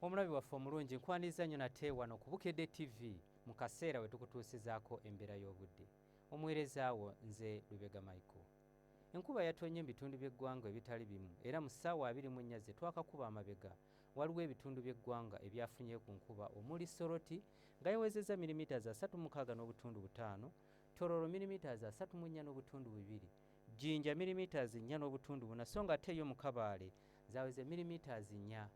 Omulabi waffe omulungi, nkwaniriza nnyo nate wano ku Bukedde TV mu kaseera we tukutuusizaako embeera y'obudde. Omuweereza wo nze Lubega Michael. Enkuba yatonye mu bitundu by'eggwanga ebitali bimu era mu ssaawa 24 ze twakakuba amabega waliwo ebitundu by'eggwanga ebyafunye ku nkuba omuli Soroti nga yawezezza milimita za 36.5, Tororo milimita za 34.2, Jinja milimita 4.4, so nga ate yo mu Kabaale zaweze milimita 4.1.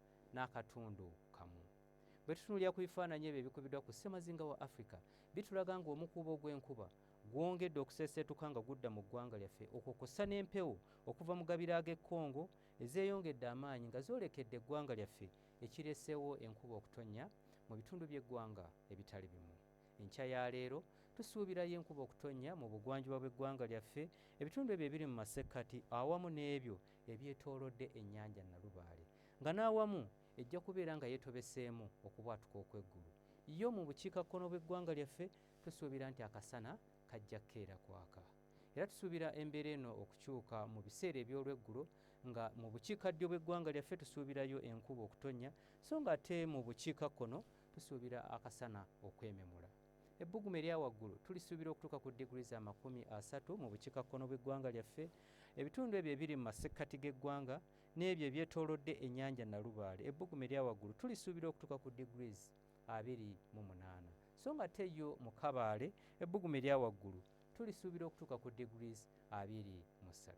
Bwe tutunuulira ku bifaananyi ebyo ebikubiddwa ku ssemazinga wa Africa, bitulaga ng'omukuubo gw'enkuba gwongedde okuseeseetuka nga gudda mu ggwanga lyaffe, okwo kw'ossa n'empewo okuva mu gabira ag'e Congo ezeeyongedde amaanyi nga zoolekedde eggwanga lyaffe, ekireeseewo enkuba okutonnya mu bitundu by'eggwanga ebitali bimu. Enkya ya leero tusuubirayo enkuba okutonnya mu bugwanjuba bw'eggwanga lyaffe, ebitundu ebyo ebiri mu masekkati awamu n'ebyo ebyetoolodde ennyanja Nalubaale, nga n'awamu ejja kubeera nga yeetobeseemu okubwatuka okw'eggulu. Yo mu bukiikakkono bw'eggwanga lyaffe tusuubira nti akasana kajja kukeera kwaka. Era tusuubira embeera eno okukyuka mu biseera eby'olweggulo, nga mu bukiikaddyo bw'eggwanga lyaffe tusuubirayo enkuba okutonnya, so nga ate mu bukiikakkono tusuubira akasana okwememula. Ebbugumu erya waggulu tulisuubira okutuuka ku diguli za 30 mu bukiikakkono bw'eggwanga lyaffe, ebitundu ebyo ebiri mu masekkati g'eggwanga n'ebyo ebyetoolodde ennyanja Nalubaale. Ebbugumu erya waggulu tulisuubira okutuuka ku degrees 28, so nga ate yo mu Kabaale ebbugumu erya waggulu tulisuubira okutuuka ku degrees 23.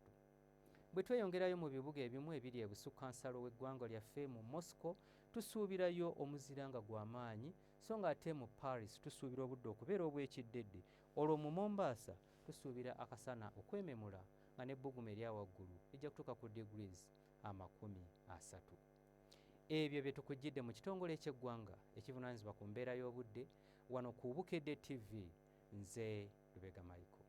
Bwe tweyongerayo mu bibuga ebimu ebiri ebusukkansalo w'eggwanga lyaffe, mu Moscow tusuubirayo omuzira nga gw'amaanyi, so nga ate mu Paris tusuubira obudde okubeera obw'ekiddedde. Olwo mu Mombasa tusuubira akasana okwememula nga n'ebbugumu erya waggulu lijja kutuuka ku degrees 30. Ebyo bye tukujjidde mu kitongole eky'eggwanga ekivunaanyizibwa ku mbeera y'obudde wano ku Bukedde TV. Nze Lubega Michael.